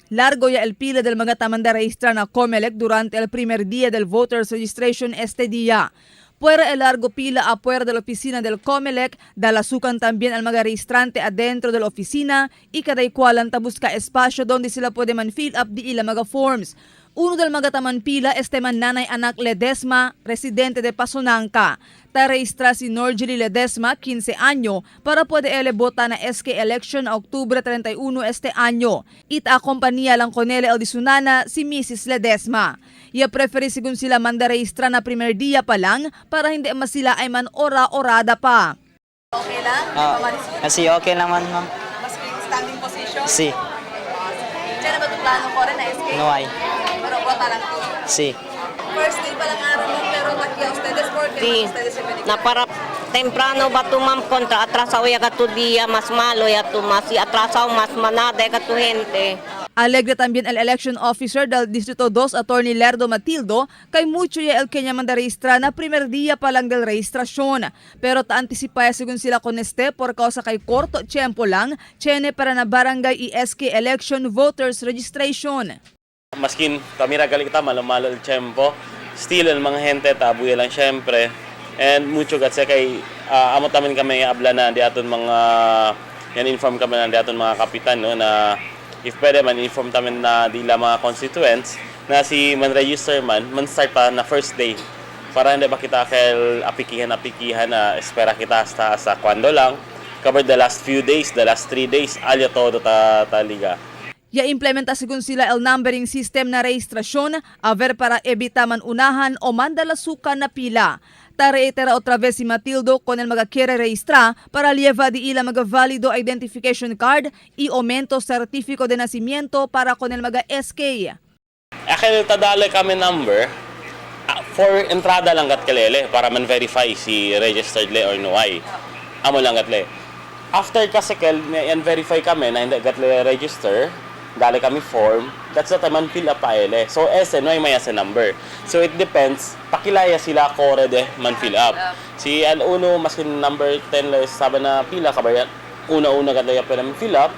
Largo ya el pila del mga ta manda registra na COMELEC durante el primer día del voters registration este día. Fuera el largo pila afuera de la oficina del COMELEC, dalasukan también al mga registrante adentro de la oficina y cada igualan ta busca espacio donde sila puede man fill up di ila mga forms. Uno del mga taman pila este man nanay anak Ledesma, residente de Pasonanca. Ta registra si Norgely Ledesma, 15 año, para puede ele bota na SK election a Oktubre 31 este año. Ita acompaña lang con ele el disunana si Mrs. Ledesma. Ya preferi según sila manda registra na primer dia pa lang para hindi mas sila ay man ora-orada pa. Okay lang? Ah, kasi okay naman, ma'am. Mas standing position? Sí. Diyan na ba ito plano ko rin na SK? No hay. Pero bota lang to. Sí. First day pa lang araw mo, pero takya ustedes porque Sí. ustedes se Na para temprano ba tu ma'am kontra atrasaw ya ka tu día mas malo ya tu mas si atrasaw mas manada ya ka tu gente. Alegre también el election officer del Distrito 2, Attorney Lerdo Matildo, kay mucho ya el kenya manda registra na primer día pa lang del registrasyon. Pero ta-anticipaya según sila con este por causa kay corto tiempo lang, chene para na barangay ESK election voters registration. Maskin tamira gali kita malo-malo el tiempo, still el mga gente tabuya lang syempre. And mucho gatse kay amo tamin kami abla na di aton mga yan inform kami na di aton mga kapitan, no, na if pwede man inform tamin na dila mga constituents na si man register man man start pa na first day para hindi ba kita kel apikihan apikihan na espera kita hasta sa kwando lang cover the last few days, the last 3 days alya todo ta taliga. Ya implementa según sila el numbering system na registrasyon, a ver para evita man unahan o mandalasukan na pila. Ta reitera otra vez si Matildo con el mga quiere registra para lleva di ila mga válido identification card y aumento certifico de nacimiento para con el mga SK. Akil tadale kami number for entrada lang gat kelele para man verify si registered le or no ay. Amo lang gat le. After kasi kel yan verify kami na hindi gat le register, dali kami form, that's the time man fill up pa ele. So ese no ay maya sa number. So it depends, pakilaya sila kore de man fill up. Si al uno maskin number 10 le sabi na pila kabayan, una-una gat le man fill up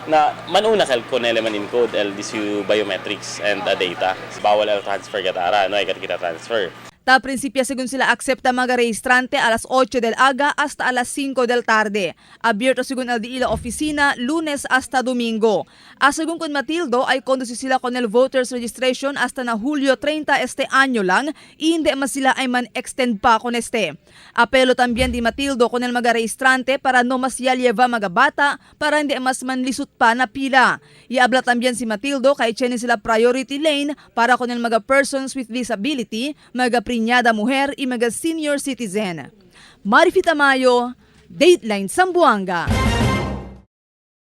na manuna kal konele man encode LDCU biometrics and the data. Bawal el transfer gatara, no ay gat kita transfer. Ta prinsipya según sila acepta mga registrante a las 8 del aga hasta a las 5 del tarde. Abierto según el di ila oficina lunes hasta domingo. A según con Matildo ay conduce sila con el voters registration hasta na Julio 30 este año lang y hindi mas sila ay man extend pa con este. Apelo también di Matildo con el mga registrante para no mas lleva mga bata para hindi mas manlisut pa na pila. Iabla también si Matildo kay chene sila priority lane para con el mga persons with disability, mga preñada mujer y mga senior citizen. Marifita Mayo, Dateline Zamboanga.